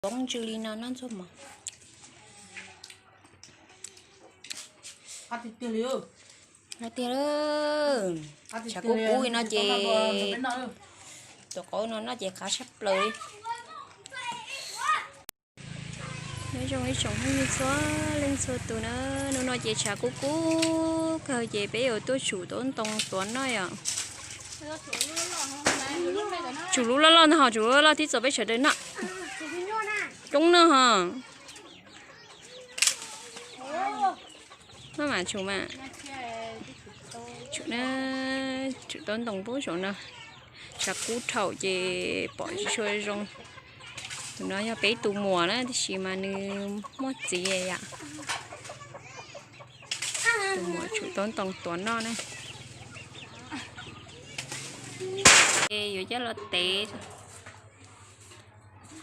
Poob ntsws li no noj ntxuag mov. Tiag, tshav kub kub li no ces tuav qaub no noj ces qab tshaj plaws li. Nyob zoo ib tsoom phooj ywg txhua leej txhua tus na, hnub no ces tshav kub kub kawg ces peb yuav tuaj tshum taub ntoo tuav noj yom. Tsum lub loj loj ntag, ho tsum lub loj loj tib txog peb sawv daws noj. Coob noj ho. Noj mas tshum mas. Tshum na, tshum taub ntoo pub saum no. Tshav kub dhau ces pom tsis tshua zoo. Tus no yog peb tus muam na, tiam sis mas nws muaj txiv yom. Tus muam tshum taub ntoo tuav noj na. Ces yuav coj los tev.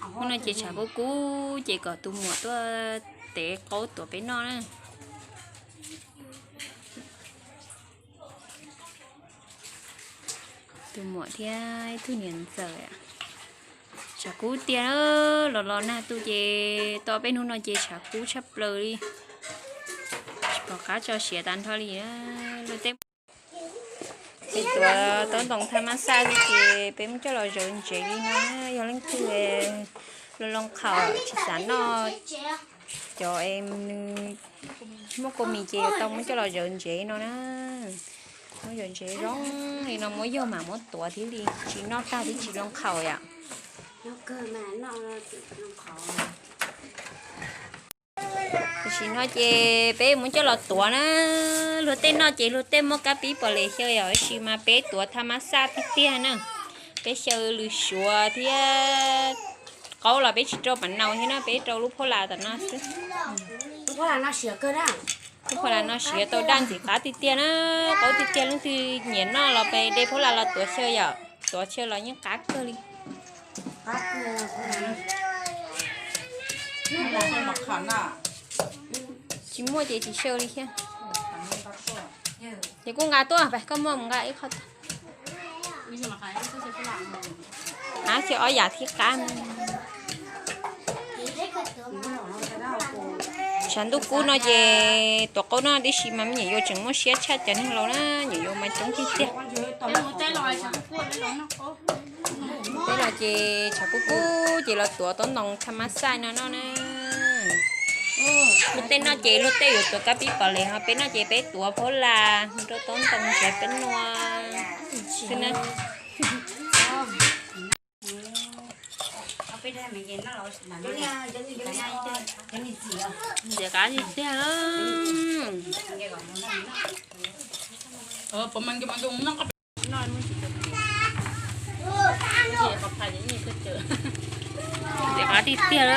Hnub no ces tshav kub kub ces kom tus muam tuaj tev qaub tuav peb noj na. Tus muam thiab ib tug niam ntxawm. Tshav kub tiag, los los nag tu ces tau peb hnub no ces tshav kub tshaj plaws li. Tsis pom qab tso siav tas nrho li. Luag tej, peb tuav taub ntoo thaj mab xaj xwb ces peb muab coj los zawv ntsev li no. Yog leej twg los loo qhaum tsis xav noj cov es nws muaj kua mis ces yuav tau muab coj los zawv ntsev no na. Muab zawv ntsev zoo li no, muab yog mas muab tuav thiaj li tsis noj tag thiab tsis loo qhaum yom. Tam sim no ces peb muab coj los tuav na. Luag tej noj ces luag tej muab kab pib pom les xyaw yom, tab sis mas peb tuav thaj mab xaj tiag tiag na. Peb xyaw lws suav thiab qaub los peb tsis rau pam nau thiab na, peb rau lub phaub las tom no xwb. Lub phaub las no siav tau daj ntxim qab tiag tiag na. Qaub tiag tiag, leej twg nyiam noj los peb de phaub las los tuav xyaw yom, tuav xyaw los yeej qab kawg li. Tsis muaj ces tsis xyaw li thiab. Ces kuj nqa tuaj, koj muaj mus nqa ib qho tuaj. Ab, xyaw ob yam thiab qab. Tshav ntuj kub no ces tuav qaub noj tib si mas me nyuam yaus tseem muaj siab tshaj cov neeg laus na, nyuam yaus mas coob tiag tiag. Peb los ces tshav kub kub ces los tuav taub ntoo thaj mab xaj no noj na. Luag tej noj ces luag tej yuav tuav kab pib pom les, ho peb noj ces peb tuav phaub las rau taub ntoo ntsev peb noj xwb na. Ntxim qab tiag tiag. Ntxim qab tiag tiag.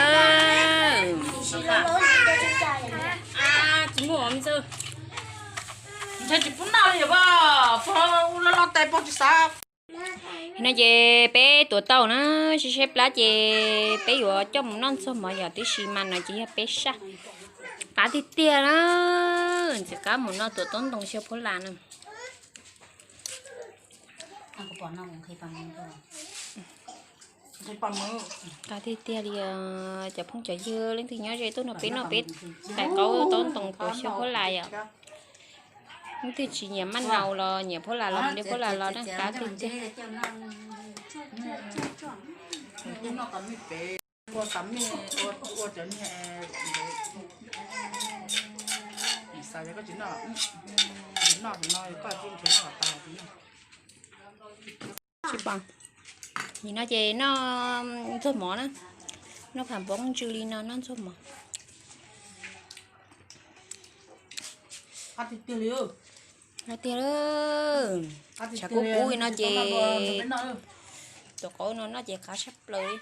Ntshai tsis pub noj li os, pog ua loj loj tais pog tsis xav. No ces peb tuav tau na, sib seb plab ces peb yuav coj mus noj ntxuag mov yom, tib si mas no ces yog peb saj. Qab tiag tiag na, ntxim qab mus noj tuav taub ntoo xyaw phaub las na. Qab tiag tiag li os. Cov phooj cov ywg, leej twg nyob ze tuaj nrog peb noj peb tais qaub taub ntoo tuav xyaw phaub las yom. Leej twg tsis nyiam maj nau los nyiam phaub las los de phaub las los na, qab tiag tiag. Tsis pom. Nim no ces noj ntxuag mov na, noj pham npoob ntsws li no noj ntxuag mov. Tiag, tshav kub kub li no ces tuav qaub no noj ces qab tshaj plaws li.